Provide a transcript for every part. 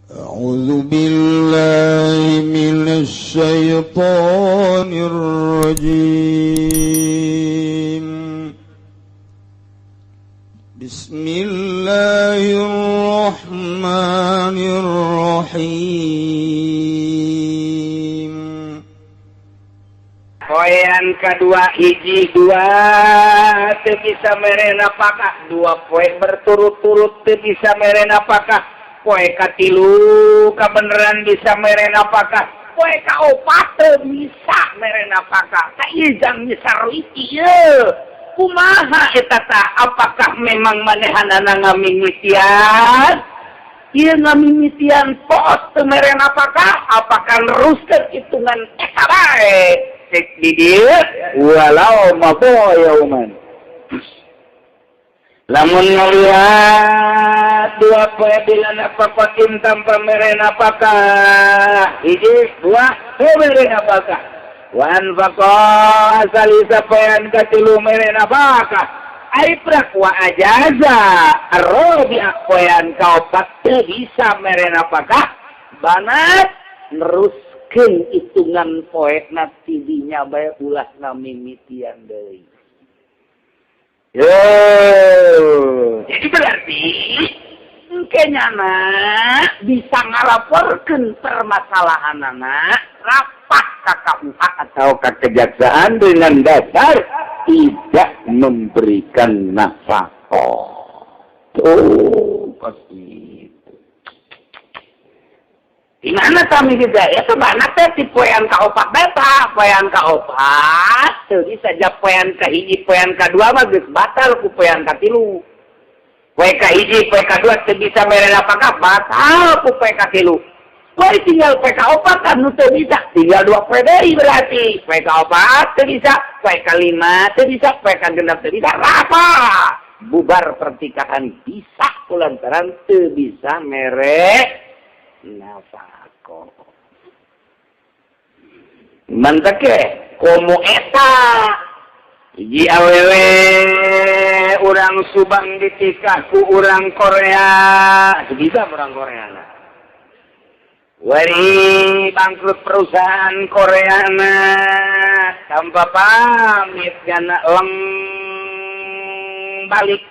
أعوذ بالله من الشيطان الرجيم. بسم الله الرحمن الرحيم. Poean kedua, hiji dua teu bisa mere napakah, 2 poe berturut-turut teu bisa mere napakah, poe katilu kebenaran bisa mere napakah, poe kaopat teu bisa mere napakah. Ka ijang misarwiti ye kumaha eta tah? Apakah memang manehanana ngamimitian ieu, ngamimitian pos teu mere napakah, apakah neruskeun hitungan eta bae? Cek di dieu, walau mabo yauman, lamun ngalihat 2 poe bila nafaqatin tanpa mere napakah, hiji dua teu mere napakah, wa anfaqa asalisa, poean katilu mere napakah, ai prak wa ajaza arrobi'a, poean kaopat teu bisa mere napakah, banat neruskeun hitungan poena tidinya bae, ulah ngamimitian deui. Yo, jadi berarti engke nyana bisa ngalaporkeun permasalahan anak rapat ka KUA atau ke kejaksaan dengan dasar tidak memberikan nafkah. Tuh, pasti itu. Di mana kami juga ya sebenarnya teh di poean kaopat beta, poean kaopat teu bisa ja, poean kahiji, poean kadua mah geus batal ku poean katilu. Poe kahiji, poe kadua teu bisa mere napakah, batal ku poe katilu. Poe tinggal poe kaopat kan nu teu bisa, tinggal 2 poe deui berarti. Poe kaopat teu bisa, poe kalima teu bisa, poe kagenep teu bisa, rapa. Bubar pertikahan bisa kulantaran teu bisa mere nafkah. Mantap ke komo eta hiji awewe urang Subang ditikah ku urang Korea, bisa urang Korea na. Wari bangkrut perusahaan Korea na, tanpa pamit gana leng balik,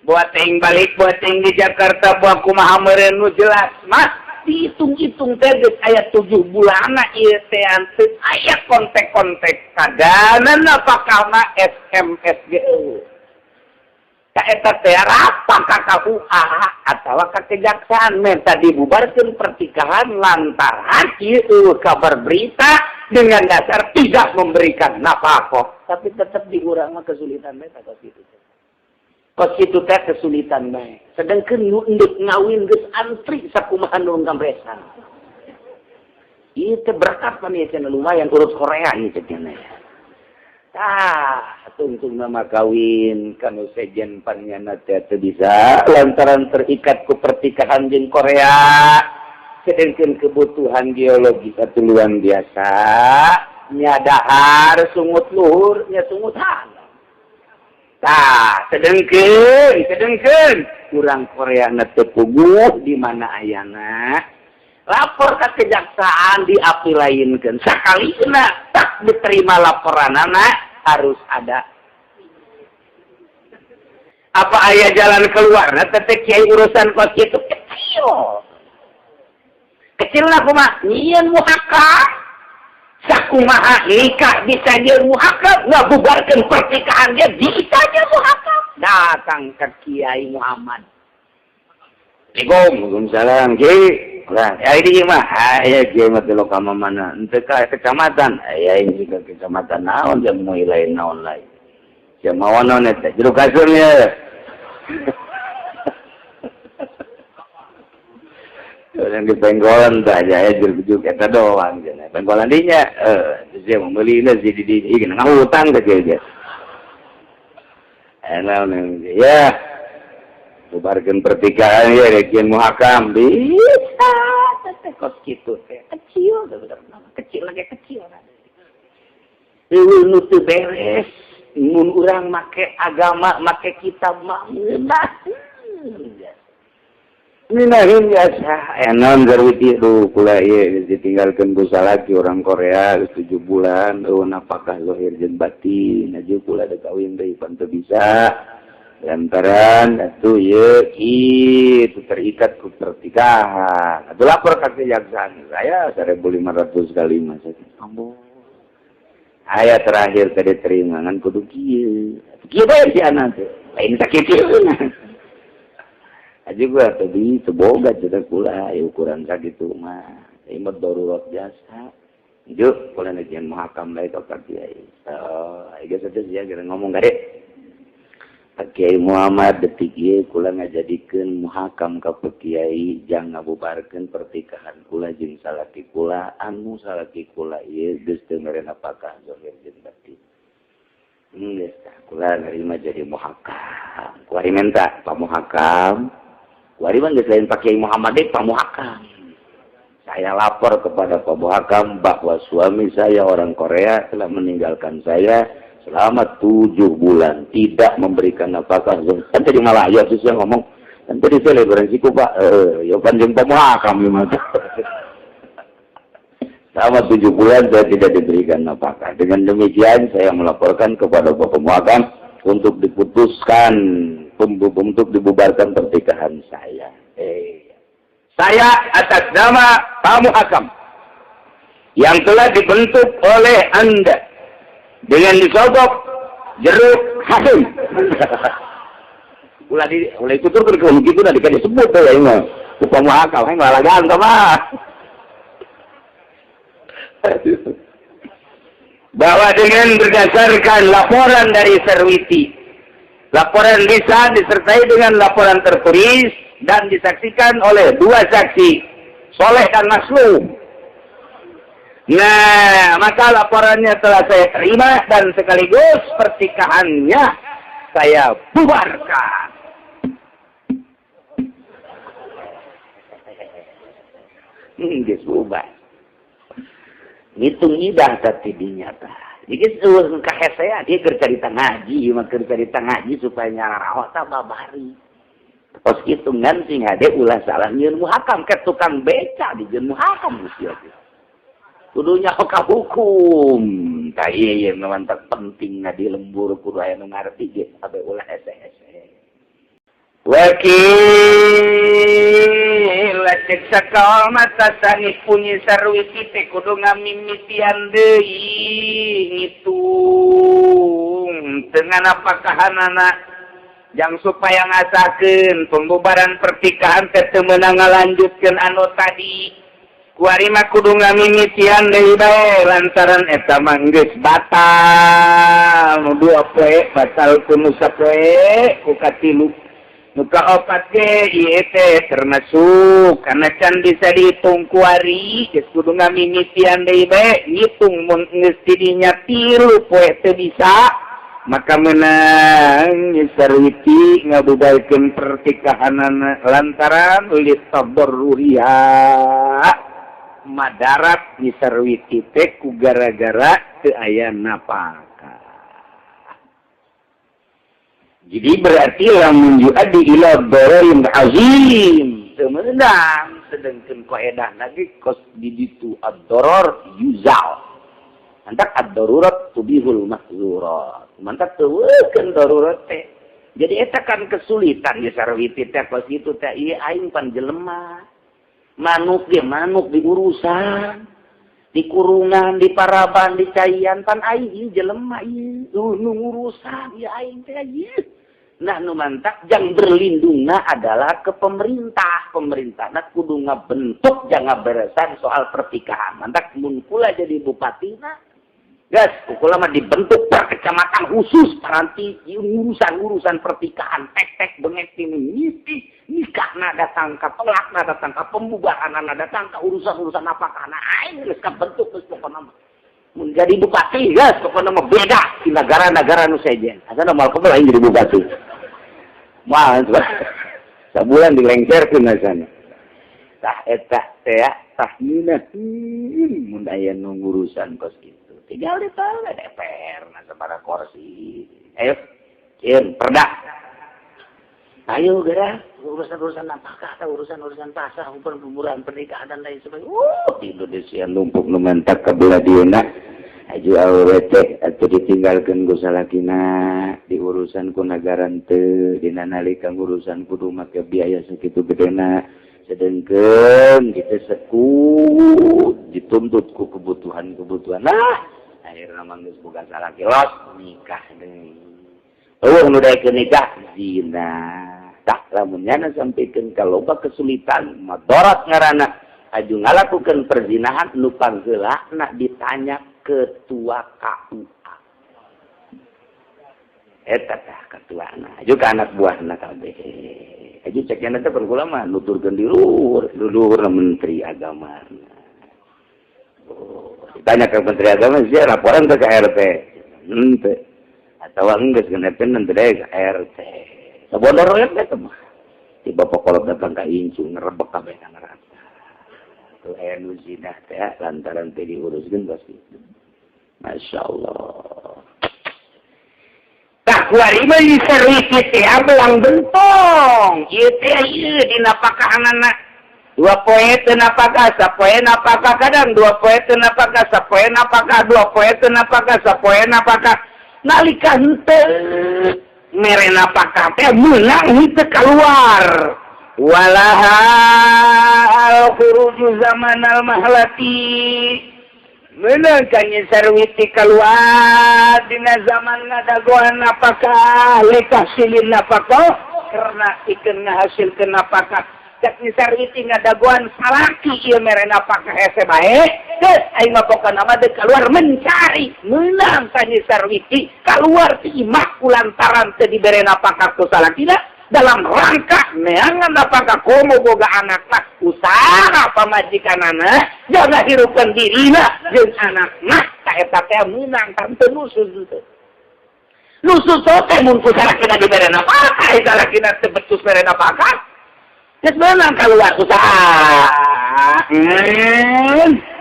buat ting balik, buat ting di Jakarta, buat kumaha meureun nu jelas mah dihitung-hitung teh geus aya 7 bulan ieu teh teu aya kontak-kontak kadanan apakah mah SMS ge eueuh. Ka eta teh rapa ka KUA atawa ka kejaksaan minta dibubarkeun pertikahan lantaran ieu eueuh kabar berita dengan dasar tidak memberikan nafkah. Tapi tetap di urang mah kesulitan bae kos kitu. Kos kitu teh kesulitan bae. Sedangkan nu endek ngawin geus antri sakumaha nu ngambesan. Ieu teh berkat pan ieu cenah, lumayan urut Korea ieu teh cenah. Tah, tungtung nama kawin kanu sejen panyana teh teu bisa lantaran terikat ku pertikahan jeung Korea. Sedangkan kebutuhan biologis atuh luar biasa, nya dahar sungut luhur, nya sungut handap. Tah, sedengkeun urang Korea na teu puguh di mana ayana. Lapor ke kejaksaan diapilainkeun. Sakalina tak diterima laporanana harus ada apa aya jalan keluar. Nah, teh kiai urusan kos kitu kecil. Kecil lah kumaha? Nyieun muhakam. Sakumaha nikah bisa nyieun muhakam, ngabubarkeun pernikahan dia bisa nyieun muhakam. Datang ke Kiai Muhammad. Assalamualaikum. Waalaikumsalam, Ki. Lah, ya ini mah, aya kiai mah teh ka mana? Henteu ka kecamatan. Aya ini ke kecamatan naon jam mau lain naon lain. Sia mawa naon eta? Jero kasur ya. Yang di penggolan tah aja ya jujuk eta doang cenah. Penggolan dinya eh dia membeli si di di ieu ngahutang ke dia. Enak ya. Bubarkeun pertikahan ya rekian muhakam bisa teh kos kitu teh kecil bener, kecil lagi kecil. Eueuh nu teu beres mun urang make agama, make kitab mah ngeunah. Minahin jasa enon Sarwiti tuh kula ieu ditinggalkeun ku salaki orang Korea 7 bulan eueuh napakah zahir jeung batin aja kula da kawin deui pan teu bisa lantaran atuh ieu kitu terikat ku pernikahan atuh lapor ka kejaksaan saya 1500 kali mah ambo aya terakhir tadi terima ngan kudu kieu kieu bae si anak teh lain sakitu aja gua tadi teboga cerita kula ya ukuran sakitu mah ieu mah darurat jasa juk kula najian muhakam bae ka Pak Kiai oh geus teh sia geus ngomong gade Pak Kiai Muhammad detik ieu kula ngajadikeun muhakam ka Pak Kiai jang ngabubarkeun pertikahan kula jeung salaki kula anu salaki kula ieu geus teu mere napakah zahir jeung batin geus tah kula narima jadi muhakam kuari menta Pak Muhakam kuari mah geus lain Pak Kiai Muhammad deui Pak Muhakam. Saya lapor kepada Pak Muhakam bahwa suami saya orang Korea telah meninggalkan saya selama 7 bulan tidak memberikan nafkah. Kan tadi malah ya sih saya ngomong kan tadi saya lebaran siku Pak ya panjang Pak Muhakam gimana. Selama 7 bulan saya tidak diberikan nafkah. Dengan demikian saya melaporkan kepada Bapak Muhakam untuk diputuskan untuk dibubarkan pernikahan saya. Saya atas nama Pak Muhakam yang telah dibentuk oleh Anda dengan disogok jeruk hakim. Ulah di ulah itu tuh kalau begitu nanti kan disebut tuh ya ini. Pak Muhakam yang lalagan sama. Bahwa dengan berdasarkan laporan dari Sarwiti, laporan lisan disertai dengan laporan tertulis dan disaksikan oleh 2 saksi, Soleh dan Maslum. Nah, maka laporannya telah saya terima dan sekaligus pertikahannya saya bubarkan. Geus bubar. Ngitung idah tapi dinyata. Jadi eueuh kahesea dia keur carita ngaji, mah keur carita ngaji supaya nyararawat tah babari. Kos kitu ngan sing hade ulah salah nyieun muhakam ke tukang beca dijieun muhakam geus ieu. Kudu nyaho ka hukum. Tah ieu ieu mah mantap penting di lembur kudu aya nu ngarti ge abe ulah hese-hese. Wakil cek sakal mata sani punyi Sarwiti teh kudu ngamimitian deui ngitung dengan apakahanana jang supaya ngasakeun pembubaran pertikahan teh teu meunang ngalanjutkeun anu tadi kuari mah kudu ngamimitian deui bae lantaran eta mah geus batal nu 2 poe batal ku nu sapoe ku katilu muka opat ge ieu teh termasuk karena can bisa dihitung kuari geus kudu ngamimitian deui bae ngitung mun geus tidinya 3 poe teu bisa maka menang Sarwiti ngabubarkeun pertikahanana lantaran litadarruriha madarat Sarwiti teh ku gara-gara teu aya napakah. Jadi berarti lamun yuaddi ila dararin azim teu meunang sedengkeun kaedah lagi kos di ditu ad-darar yuzal. Mantak ad-darurat tubihul mahzurat. Mantak teueukeun darurat teh. Jadi eta kan kesulitan di Sarwiti teh kos kitu teh ieu aing pan jelema. Manuk ge manuk diurusan. Di kurungan, di paraban, di caian pan aing ieu jelema ieu nu ngurusan ieu aing teh ieu. Nah nu mantak jang berlindungna adalah ke pemerintah. Pemerintahna kudu ngabentuk jang ngaberesan soal pertikahan. Mantak mun kula jadi bupatina geus kula mah dibentuk per kecamatan khusus paranti urusan-urusan pertikahan tek-tek bengek ini miti nikahna datang ka tolakna datang ka pembubaranna datang ka urusan-urusan apakahna aing geus kabentuk geus pokona mah. Mun jadi bupati geus pokona mah beda di negara-negara nu sejen. Asana moal kebel aing jadi bupati. Moal sabulan dilengserkeun asana. Tah eta teh tah ngeunaheun mun aya nu ngurusan kos kitu. Tinggal ditolak DPR nah sabaraha kursi. Ayo, cieun perda. Ayo gerak urusan-urusan nafkah atau urusan-urusan pasah, hukuman pernikahan dan lain sebagainya. Oh, di Indonesia numpuk nu mentak ka belah dieuna. Aju awewe teh atuh ditinggalkeun ku salakina, diurusan ku nagara teu, dina nalika urusan kudu make biaya sakitu gedena. Sedengkeun kita sekut dituntut ku kebutuhan-kebutuhan. Nah, akhirna mah geus boga salaki los nikah deui. Eueuh nu daekeun nikah zina. Tak lamun nyana sampikeun ka loba kesulitan madarat ngaranna aju ngalakukeun perzinahan nu panggeulana ditanya ketua KUA. Eta tah ketuana aju ka anak buahna kabeh. Aju cek nya teh kula mah nuturkeun di luhur, luhur menteri agama. Oh, ditanya ke menteri agama sih laporan ke RT. Henteu. Atawa geus genepen nanti ke RT. Sabodor ya teh mah. Di bapak kolot datang ka incu ngerebek kabeh ngerasa. Tuh aya nu zina teh lantaran teh diuruskeun pasti. Masya Allah. Tah kuari mah Sarwiti teh belang bentong. Ieu teh ieu dinapakahanana. Dua poe teu napakah, sapoe napakah kadang dua poe teu napakah, sapoe napakah, dua poe teu napakah, sapoe napakah. Nalika henteu mere napakah teh meunang henteu keluar. Walaha al-khuruju zaman al-mahlati. Meunang ka Nyi Sarwiti keluar dina zaman ngadagoan napakah litahsilin napakah karena ikeun ngahasilkeun napakah. Cek Nyi Sarwiti ngadagoan salaki ieu mere napakah hese bae geus aing mah pokona mah deuk keluar mencari. Meunang ka Nyi Sarwiti keluar ti imah kulantaran teu dibere napakah ku salakina dalam rangka neangan apakah komo boga anak mah usaha pamajikanana jaga hirupan dirina jeung anak mah ka eta teh meunang kan teu nusus teu nusus teh mun ku salakina dibere napakah salakina teu becus mere napakah geus meunang keluar usaha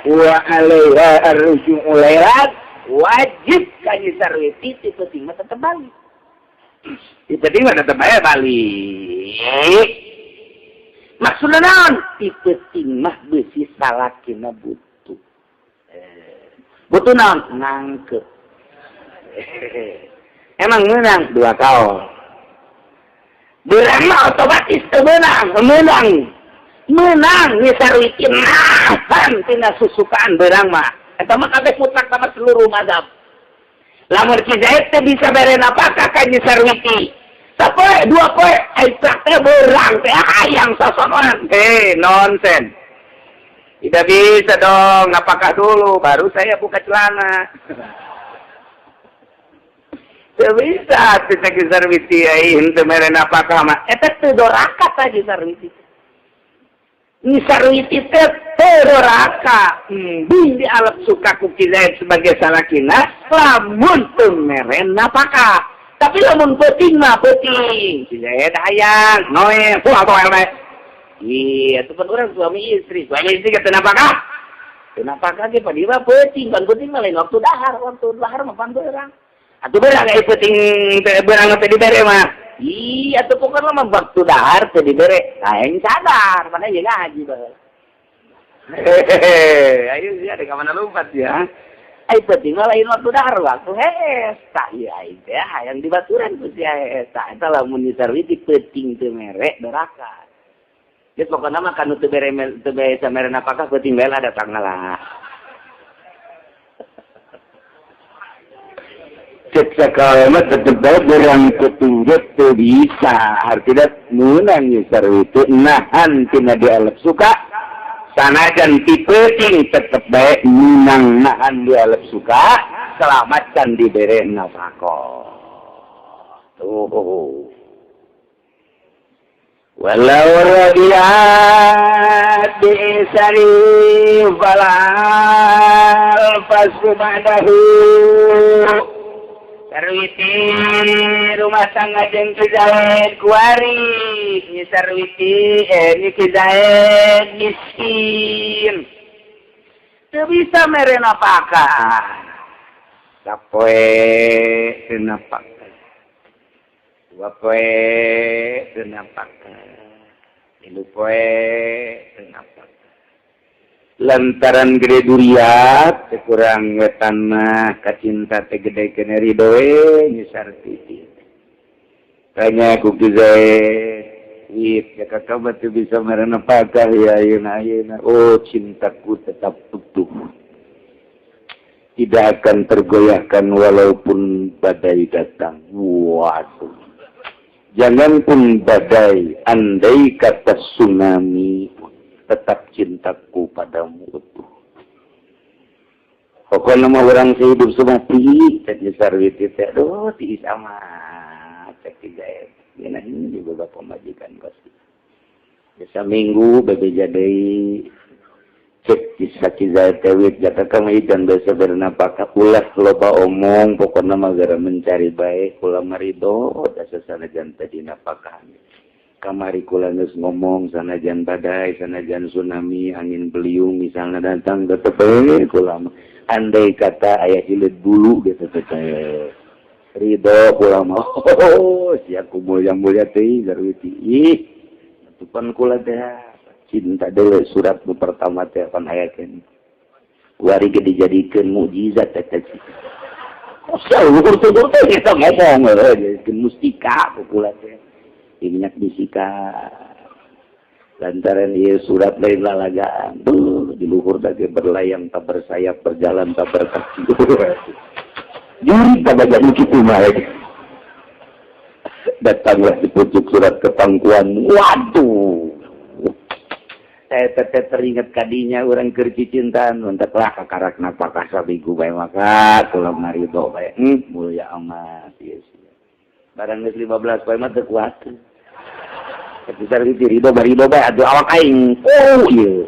wa alaiha arruju'u lailat wajib ka Nyi Sarwiti ti penting mah tetep balik. Ti penting mah tetep bae balik. Maksudna naon? Ti penting mah beusi salakina butuh. Butuh naon? Nangkep. Emang meunang dua kaol. Beurang mah otomatis teu meunang, meunang. Meunang Nyi Sarwiti nahan tina susukaan beurang mah. Eta mah kabeh mutlak sama seluruh mazhab. Lamun Ki Zaid teh bisa bere napakah ka Nyi Sarwiti. Sapoe dua poe ai teh beurang teh hayang sosonoan. Nonsen. Tidak bisa dong, napakah dulu baru saya buka celana. Tidak bisa teh Ki Sarwiti ai henteu mere napakah mah. Eta teu doraka tah Ki Sarwiti. Nyi Sarwiti teh teu doraka. Embung dialep suka ku Ki Zaid sebagai salakina lamun teu mere napakah. Tapi lamun peuting mah peuting. Ki Zaid hayang noe puah poe. Iya, itu kan orang suami istri. Suami istri kata napakah? Napakah ge pan mah peuting, pan peuting mah lain waktu dahar mah pan beurang. Atuh beurang ai peuting teh beurang teh dibere mah. Iya, atuh pokokna mah waktu dahar teh dibere. Lain sadar, mana ieu ngaji baheula. Hehehe, ayo sih ada ka mana lompat ya. Ai peuting mah lain waktu dahar, waktu hees. Tah ieu aing teh hayang dibaturan ku si hees. Tah eta lamun Nyi Sarwiti peuting teu mere doraka. Geus pokona mah kanu teu bere teu bisa mere napakah peuting bae lah datang lah. Cek sakala mah tetep bae beurang petunjuk teu bisa. Artinya meunang Nyi Sarwiti nahan tina dialep suka. Sanajan ti peuting tetep bae meunang nahan dialep suka, selamatkan dibere nafkah. Tuh. Walau radiyat bi'isari falal fasku ba'dahu. Sarwiti rumah tangga jeung Ki Zaid kuari Nyi Sarwiti Nyi Ki Zaid miskin teu bisa mere napakah sapoe teu napakah. Dua poe teu napakah, 3 poe teu napakah. Lantaran gede duriat teu kurang wetan mah kacinta teh gede kene ridho we nyisar titik. Tanya ku Ki Zaid, "Wit, ya kakak batu bisa mere napakah ya ayeuna ayeuna?" "Oh, cintaku tetap utuh. Tidak akan tergoyahkan walaupun badai datang." Waduh. Jangan pun badai, andai kata tsunami, tetap cintaku padamu utuh. Pokoknya mah orang sehidup semati, cek Sarwiti teh, aduh, tiis amat, cek tiga ya. Ini juga pemajikan pasti. Biasa minggu bebeja deui. Cek kisah kisah tewit jaka kami dan biasa bernapakah, ulah loba omong, pokoknya mah gara mencari baik kula marido dasa sanajan tadi napakah. Kamari kula geus ngomong, sanajan badai, sanajan tsunami, angin beliung misalnya datang, tetep we kula mah, andai kata aya hileud bulu gitu, tetep ridho kula mah. Oh, sia ku mulia-mulia teh Sarwiti, ih, atuh kula teh cinta dulu. Surat nu pertama teh pan aya keneh, kuari ge dijadikeun mukjizat eta. Luhur teh kita ngomong jadikeun mustika ku kula teh, minyak disikat lantaran ieu surat lain lalagaan. Duh, di luhur teh berlayang tak bersayap, berjalan tak berkaki, juri tak baca kitu mah. Datanglah di pucuk surat ke pangkuan. Waduh, saya teh teringat kadinya orang keur cintaan untuk lah kakarak napakah sabigu bae, maka kula marido bae. Mulia amat ieu. Barang geus 15 poe mah teu kuat. Bisa ridho barido bae, aduh, awak aing. Oh iya,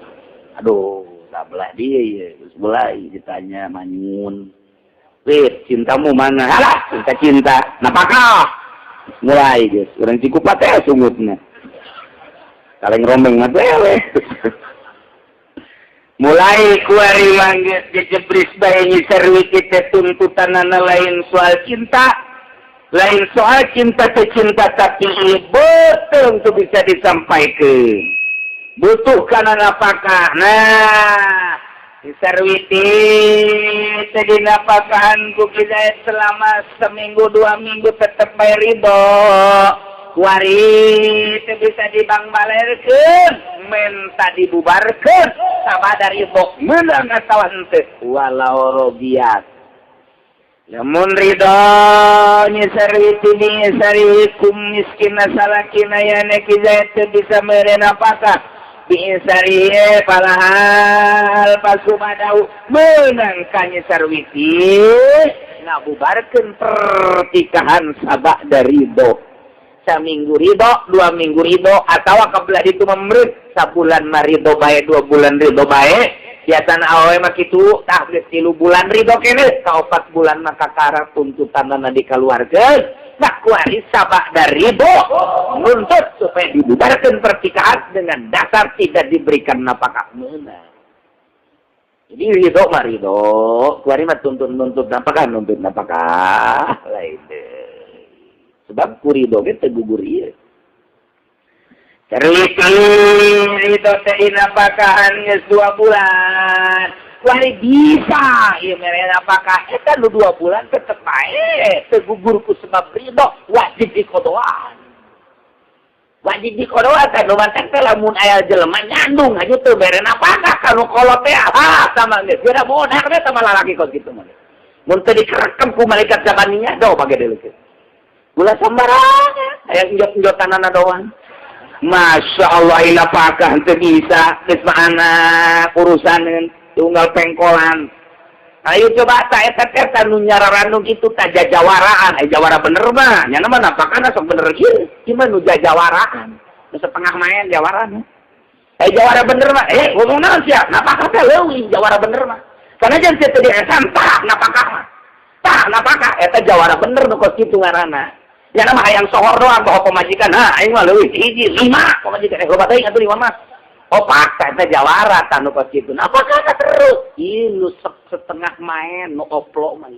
aduh, sabelah dia ieu. Geus mulai ditanya manyun, "Wit, cintamu mana?" "Alah, cinta cinta napakah." Mulai geus urang Cikupa teh sungutna kaleng rombeng mah teh mulai kuari manggeus jejebris bae. Nyi Sarwiti teh tuntutanana lain soal cinta, lain soal cinta ke cinta, tapi betul untuk bisa disampaikan butuh karena napakah. Nah, Sarwiti tadi napakahan ku selama seminggu 2 minggu tetep bae ridho. Kuari teu bisa dibangbalerkeun, menta dibubarkeun sabada ridho meunang atawa henteu. Walau rodiyat, lamun ridho Nyi Sarwiti bi kum miskina salakina ya Ki Zaid teu bisa mere napakah bi insarihi palahal pasubadau meunang ka Nyi Sarwiti ngabubarkeun pernikahan sabada ridho. Saminggu ridho, 2 minggu ridho, atau kebelah itu memerit sabulan mah ridho bae, 2 bulan ridho bae. Biasana awewe mah kitu tah, geus 3 bulan ridho keneh, ka 4 bulan mah kakara tuntutanna dikaluarkeun. Nah, kuari sabada ridho nuntut supaya dibubarkan pernikahan dengan dasar tidak diberikan nafkah, meunang. Jadi ridho mah ridho, kuari mah tuntut nuntut nafkah, nuntut nafkah lain deh. Sebab ku ridho ge teu gugur ieu. Cerita ridho teh nafkahan geus 2 bulan. Kuari bisa ieu mere nafkah eta nu 2 bulan tetep bae teu gugur ku sebab ridho, wajib dikodoan. Wajib dikodoan teh nu mantek teh lamun aya jelema nyandung aja teu bere nafkah ka nu kolot teh, ah, sama geus beda modar teh sama lalaki kos kitu mah. Mun teu dikerekem ku malaikat zabaninya do pake deuleukeun. Gula sembarangan, aya enjot-enjotanana doang. Masya Allah, ila pakah teu bisa, geus mah anak urusan tunggal pengkolan. Ayo coba tak eta teh nu nyararanu kitu tah jajawaraan, eh, jawara bener mah, nya mah napakana sok bener kieu, ieu mah nu jajawaraan. Nu setengah main jawarana. Eh, jawara bener mah, eh, ngomong naon sia? Napakah teh leuwih jawara bener mah. Karena jangan sia teu diesan tah napakah mah. Tah napakah eta jawara bener nu kos kitu ngaranna. Ya nama hayang sohor doang bahwa pemajikan, nah aing mah leuwih hiji lima pemajikan, eh, loba teuing atuh lima mah. Oh, paksa eta jawara tah nu kos kitu. Napakah terus? Ih, nu setengah main nu oplo mah.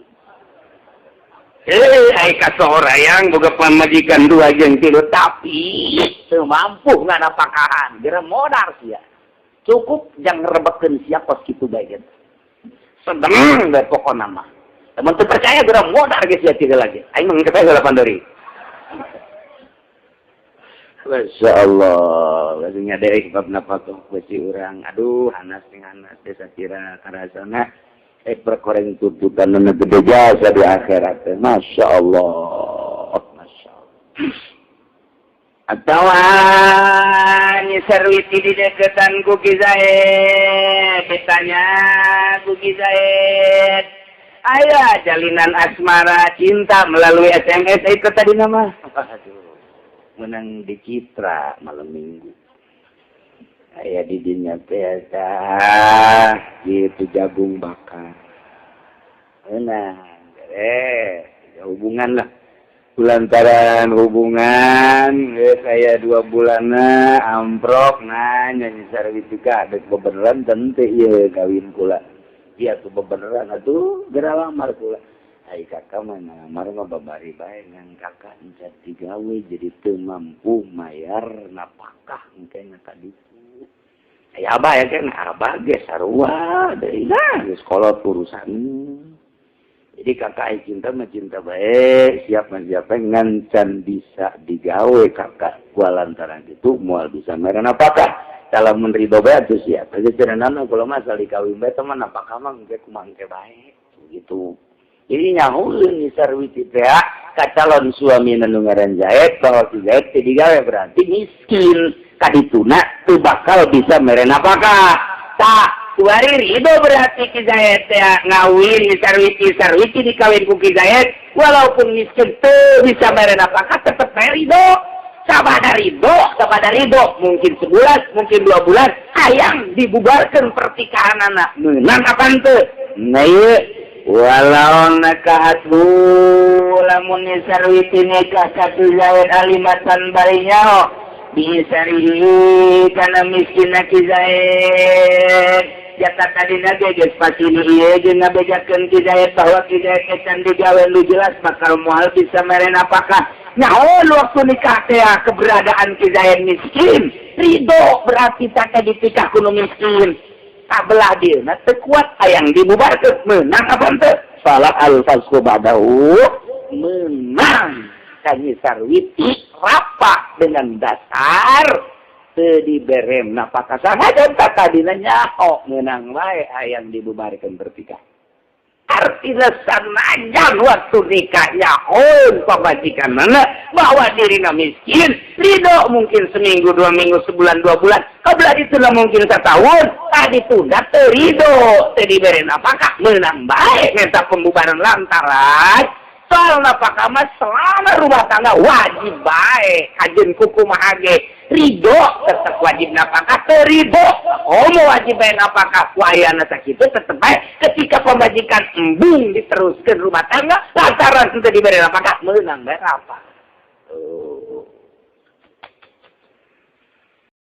Eh, ai kasohorayang boga pamajikan dua jeung tilu, tapi teu mampu nganapakahan. Geura modar sia. Cukup jang ngerebekeun sia kos kitu bae gitu. Sedeng bae pokona mah. Lamun teu percaya, geura modar geus sia tiga lagi. Aing mah engke heula pandori. Masya Allah, langsung nyadari bab nafkah besi urang. Aduh, hanas ning hanas desa kira karasana. Eh, perkoreng tuntutan nu gede jasa di akhirat. Masya Allah, Masya Allah. Atau Nyi Sarwiti dideketan ku Ki Zaid, ditanya ku Ki Zaid. Aya jalinan asmara cinta melalui SMS itu tadi nama. Aduh, menang di Citra malam Minggu. Aya di dinya teh gitu jagung bakar. Nah, hubungan lah. Lantaran hubungan saya 2 bulan amprok nanya Nyi Sarwiti juga dek bebeneran tente iya kawin kula. Iya tuh, bebeneran atuh, geura lamar kula. Ai kakak mah ngalamar mah babari bae, ngan kakak encan digawe, jadi teu mampu mayar napakah engke ka ditu. Ai abah ya kan, abah ge sarua deui, nah geus kolot urusan. Jadi kakak ai cinta mah cinta bae, siap mah siap, ngan can bisa digawe kakak gua, lantaran itu moal bisa mere napakah. Kalau ridho bae atuh siap aja cenah, kalau masalah dikawin bae teman apakah mah engke kumaha engke bae gitu. Jadi nyahueun Nyi Sarwiti teh ka calon suami nu ngaran Zaid bahwa si Zaid teu digawe berarti miskin, kadituna teu bakal bisa mere napakah. Tah, kuari ridho berarti Ki Zaid teh ngawin Nyi Sarwiti, Sarwiti dikawin ku Ki Zaid, walaupun miskin teu bisa mere napakah tetep bae ridho. Sabada ridho, sabada ridho, mungkin sebulan, mungkin 2 bulan, hayang dibubarkan pernikahan anak. Menang apa teu? Nah, ieu walau nakahatu, lamun Nyi Sarwiti nikah ka Ki Zaid alimatan bari nyaho bi'isarihi kana miskin Ki Zaid. Jaka tadi nage geus pasti ieu jeung ngabejakeun Ki Zaid bahwa Ki Zaid can digawe, nu jelas bakal moal bisa mere napakah. Nyaho waktu nikah teh keberadaan Ki Zaid miskin, ridho berarti tak ditikah kuno miskin. Kabelah dia nah teu kuat hayang dibubarkeun, meunang apa teu? Salah al fasku ba'dahu, menang ka Nyi Sarwiti rapak dengan dasar teu dibere napakah sanajan tak tadina nyaho, meunang wae hayang dibubarkeun bertikah. Artinya sanajan waktu nikah nyaho pamajikan mana bahwa dirina miskin, ridho mungkin seminggu, 2 minggu, sebulan, 2 bulan, kebelah itu mungkin setahun, tadi tunda teu ridho teu dibere napakah, menang bae minta pembubaran, lantaran soal napakah mah selama rumah tangga wajib bae. Kajen kuku mahage ridho tetap wajib napakah, teu ridho oh mau wajib bae napakah. Wayana sakitu tetep bae ketika pemajikan embung diteruskan rumah tangga lantaran teu dibere napakah, menang bae apa.